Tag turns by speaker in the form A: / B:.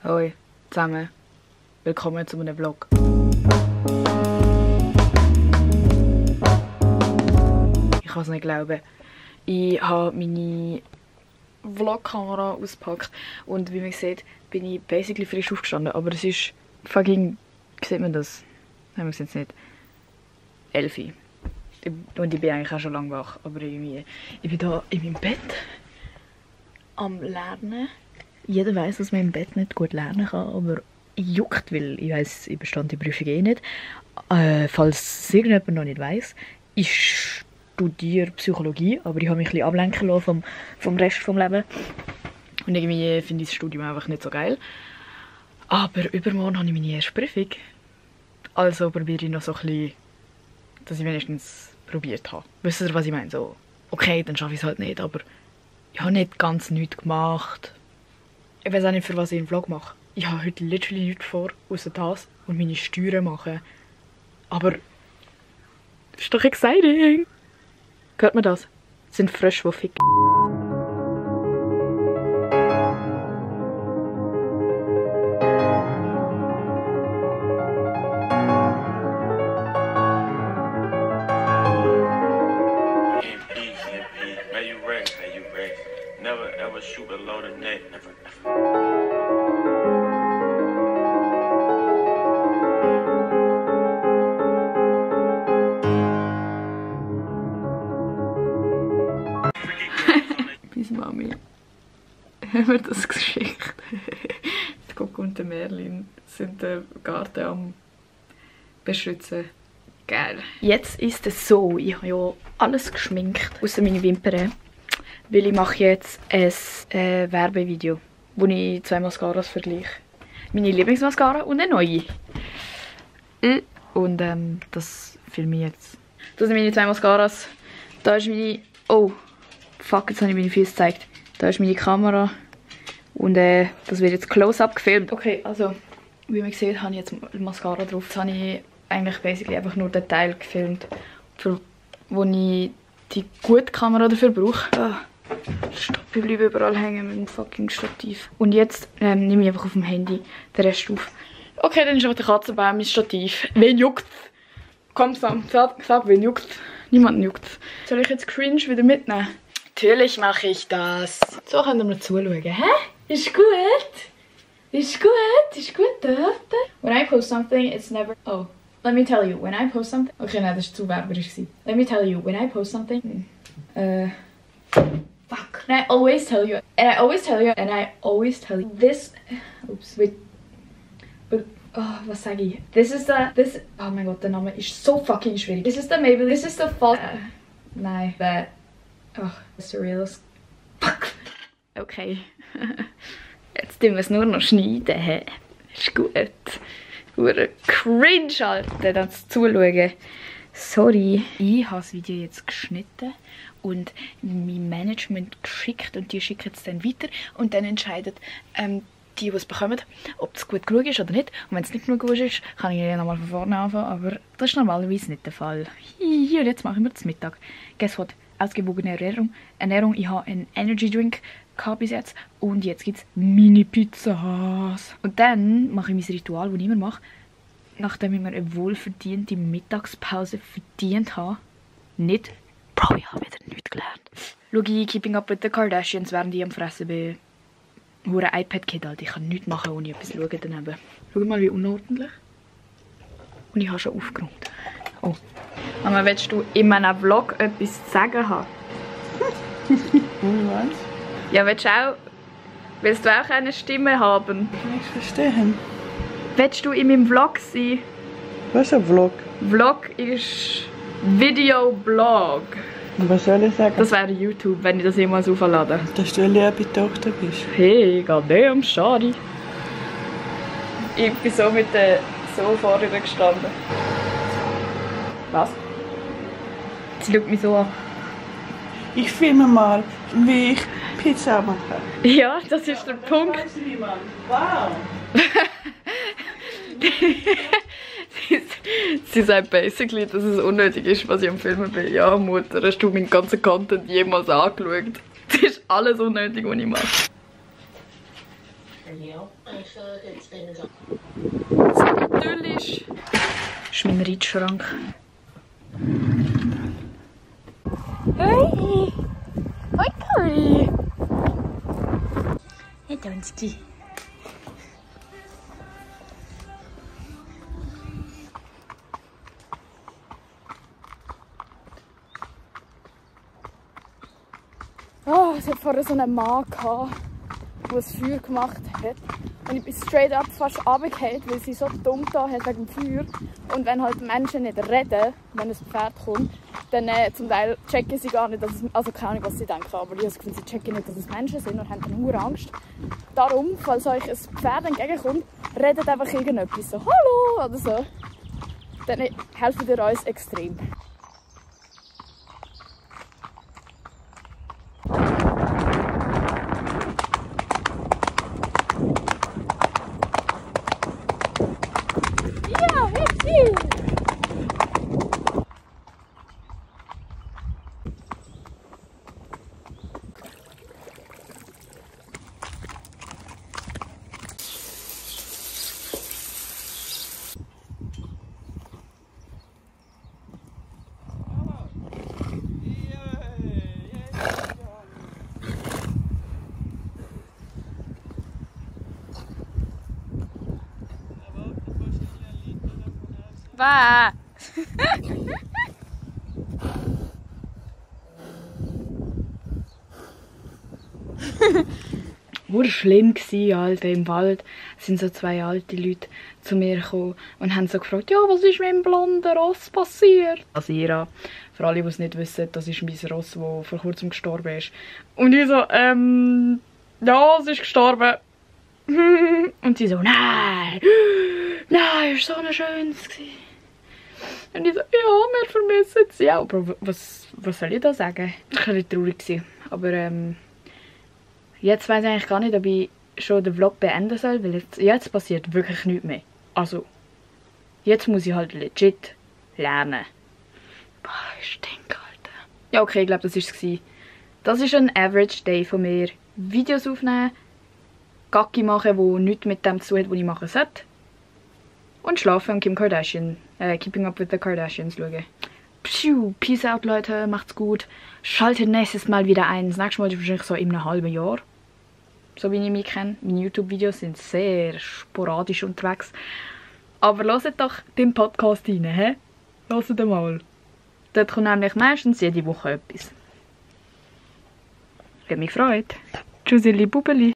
A: Hoi zusammen, willkommen zu einem Vlog. Ich kann es nicht glauben. Ich habe meine Vlogkamera ausgepackt und wie man sieht, bin ich basically frisch aufgestanden. Aber es ist fucking, sieht man das? Nein, man sieht es nicht. 11 Uhr. Und ich bin eigentlich auch schon lange wach, aber irgendwie, ich bin hier in meinem Bett am Lernen. Jeder weiß, dass man im Bett nicht gut lernen kann, aber juckt, weil ich weiss, ich bestand die Prüfung eh nicht. Falls es irgendjemand noch nicht weiss, ich studiere Psychologie, aber ich habe mich ein bisschen ablenken lassen vom Rest des Lebens. Und irgendwie finde ich das Studium einfach nicht so geil. Aber übermorgen habe ich meine erste Prüfung. Also probiere ich noch so ein bisschen, dass ich wenigstens probiert habe. Wisst ihr, was ich meine? So, okay, dann schaffe ich es halt nicht, aber ich habe nicht ganz nichts gemacht. Ich weiß auch nicht, für was ich einen Vlog mache. Ich habe heute literally nichts vor, außer das und meine Steuern machen. Aber das ist doch exciting! Hört man das? Das sind Frösche, die ficken.
B: Shoot below the neck, never.
A: Bis Mami haben wir das geschickt. Der Coco und der Merlin sind den Garten am beschützen. Geil. Jetzt ist es so, ich habe ja alles geschminkt, außer meine Wimpern. Weil ich mache jetzt ein Werbevideo, wo ich 2 Mascaras vergleiche. Meine Lieblingsmascara und eine neue. Und das filme ich jetzt. Das sind meine 2 Mascaras. Da ist meine... Oh, fuck, jetzt habe ich meine Füße gezeigt. Da ist meine Kamera. Und das wird jetzt close-up gefilmt. Okay, also, wie man sieht, habe ich jetzt Mascara drauf. Jetzt habe ich eigentlich basically einfach nur den Teil gefilmt, wo ich die gute Kamera dafür brauche. Stopp, ich bleibe überall hängen mit dem fucking Stativ. Und jetzt nehme ich einfach auf dem Handy den Rest auf. Okay, dann ist auch der Katzenbaum mein Stativ. Wen juckt's? Komm Sam, sag, wen juckt's? Niemanden juckt's. Soll ich jetzt Cringe wieder mitnehmen? Natürlich mache ich das. So können wir zuschauen, hä? Ist gut? Ist gut? Ist gut dort? When I post something, it's never... Oh, let me tell you, when I post something... Okay, nein, das war zu werberisch. Let me tell you, when I post something... Fuck. And I always tell you, and I always tell you, and I always tell you this. Oops, wait. But, oh, was sag ich? This, oh mein Gott, der Name ist so fucking schwierig. This is the Maybelline, this is the false. Nein, the. Oh, Surrealist. Fuck. Okay. Jetzt tun wir es nur noch schneiden. He? Ist gut. Hure cringe, Alter, das Zuschauen. Sorry. Ich habe das Video jetzt geschnitten und mein Management geschickt und die schicken es dann weiter und dann entscheidet die es bekommen, ob es gut genug ist oder nicht. Und wenn es nicht genug gut ist, kann ich ja nochmal von vorne anfangen, aber das ist normalerweise nicht der Fall. Hier, jetzt machen wir das Mittag. Guess what? Ausgewogene Ernährung. Ich habe einen Energy Drink bis jetzt und jetzt gibt es Mini-Pizzas. Und dann mache ich mein Ritual, das ich immer mache, nachdem ich mir eine wohlverdiente Mittagspause verdient habe. Nicht. Bro, ich habe wieder nichts gelernt. Schau ich Keeping Up with the Kardashians, während ich am Fressen bin. Hure iPad-Kid, Alter. Ich kann nichts machen, ohne etwas schauen daneben. Schau mal, wie unordentlich. Und ich habe schon aufgeräumt. Oh. Mama, willst du in meinem Vlog etwas zu sagen haben?
C: Was?
A: Ja, willst du auch eine Stimme haben?
C: Ich verstehe.
A: Willst du in meinem Vlog sein?
C: Was ist ein Vlog?
A: Vlog ist Videoblog.
C: Und was soll ich sagen?
A: Das wäre YouTube, wenn ich das jemals auflade.
C: Dass du eine liebe Tochter bist.
A: Hey, goddamn, schade. Ich bin so mit der so vor ihr gestanden. Was? Sie schaut mich so an.
C: Ich filme mal, wie ich Pizza mache.
A: Ja, das ist der Punkt.
C: Weiß niemand. Wow!
A: Sie sagt basically, dass es unnötig ist, was ich am Filmen bin. Ja, Mutter, hast du meinen ganzen Content jemals angeschaut? Das ist alles unnötig, was ich mache. So natürlich. Das ist mein Reitschrank. Hey! Hoi Curry! Hey Donski! Oh, es hat vorher so einen Mann gehabt, der das Feuer gemacht hat. Und ich bin straight up fast runtergefallen, weil sie so dumm da hat wegen dem Feuer. Und wenn halt Menschen nicht reden, wenn ein Pferd kommt, dann zum Teil checken sie gar nicht, dass es, also keine Ahnung, was sie denken, aber ich habe das Gefühl, sie checken nicht, dass es Menschen sind und haben dann nur Angst. Darum, falls euch ein Pferd entgegenkommt, redet einfach irgendetwas so «Hallo!» oder so. Dann helfen ihr uns extrem. Ja, richtig! Bah! War schlimm gsi, Alter, im Wald sind so zwei alte Leute zu mir gekommen und haben so gefragt, ja, was ist mit dem blonden Ross passiert? Asira, für alle, die es nicht wissen, das ist mein Ross, das vor kurzem gestorben ist. Und ich so, ja, es ist gestorben. Und sie so, nein, nein, es war so ein schönes gsi. Und ich so, ja, wir vermissen sie auch. Aber was soll ich da sagen? Ich war ein bisschen traurig. Aber jetzt weiss ich eigentlich gar nicht, ob ich schon den Vlog beenden soll, weil jetzt passiert wirklich nichts mehr. Also, jetzt muss ich halt legit lernen. Boah, ich stinke, Alter. Ja, okay, ich glaube, das war es. Das ist ein Average Day von mir. Videos aufnehmen, Gacki machen, die nichts mit dem zu tun hat, was ich machen sollte. Und schlafen und Keeping Up with the Kardashians schauen. Pschuh, peace out, Leute, macht's gut. Schaltet nächstes Mal wieder ein. Das nächste Mal ist wahrscheinlich so in einem halben Jahr. So wie ich mich kenne. Meine YouTube-Videos sind sehr sporadisch unterwegs. Aber hört doch den Podcast rein, hä? Hört mal. Dort kommt nämlich meistens jede Woche etwas. Ich habe mich gefreut. Tschüssi, Bubeli.